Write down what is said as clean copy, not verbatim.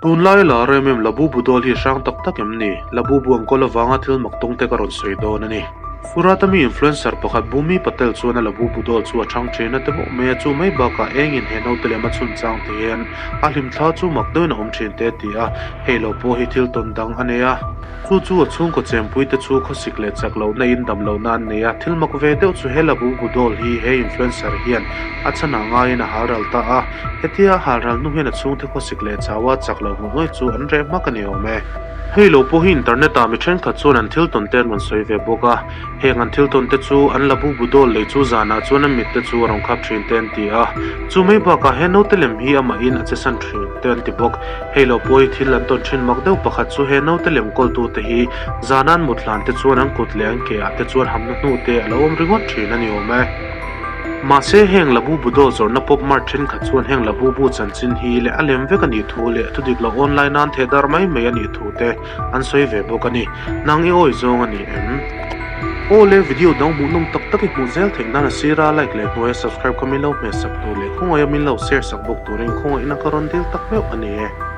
Tunlai lar em em Labubu dawl hi hrang tak tak em ni? Labubu an kawl avanga thil mak tawng te ka rawn sawi dawn a ni. Surat-a mi influencer pakhat Bhumi Patel chuan a Labubu dawl chu a chhang thin a ti mawh mai a, chu mai bakah engin he naute lem a chhun chang ti hian a hlimthla chu mak deuhin a awm thin te a ti a, hei lo pawh hi thil tawn dang a nei a. Chu chu a chhungkaw chempuite chu khawsik leh chak lohna in dam lohna an nei a, thil mak ve deuh chu he Labubu dawl hi he influencer hian a chhanah ngaiin a halral ta a, hetia a halral hnu hian a chhungte khawsik leh chau a chak loh hmuh ngawih chu an reh hmak a ni awm e. Hei lo pawh hi internet ah mi thenkhat chuan an thil tawn te an rawn sawi ve bawk a, heng an thil tawn te chu an Labubu dawl lei chu zanah chuan an mit te chu a rawn khap thin te an ti a, chu mai bakah he naute lem hi amahin a che san thin te an ti bawk. Hei lo pawh hi thil an tawn thin mak deuh pakhat chu he naute lem kawltute hi zana an mut hlan te chuan an kut leh an ke ah te chuan hamna hnu te a lo awm ringawt thin a ni awm e. Mahse heng Labubu dawl zawrhna pop mart thenkhat chuan heng Labubu chanchin hi leh a lem vek a nih thu leh thudik lo online nan theh dar mai mai a nih thu te an sawi ve bawk a ni. Nang i awi zawng a ni em? Aw le video dang hmuhnawm tak tak i hmuh zel theih nan a sira like leh hnuaia subscribe kha min lo hmeh sak tur leh khawngaih a min lo share sak bawk turin khawngaihna ka rawn dil tak meuh a ni e.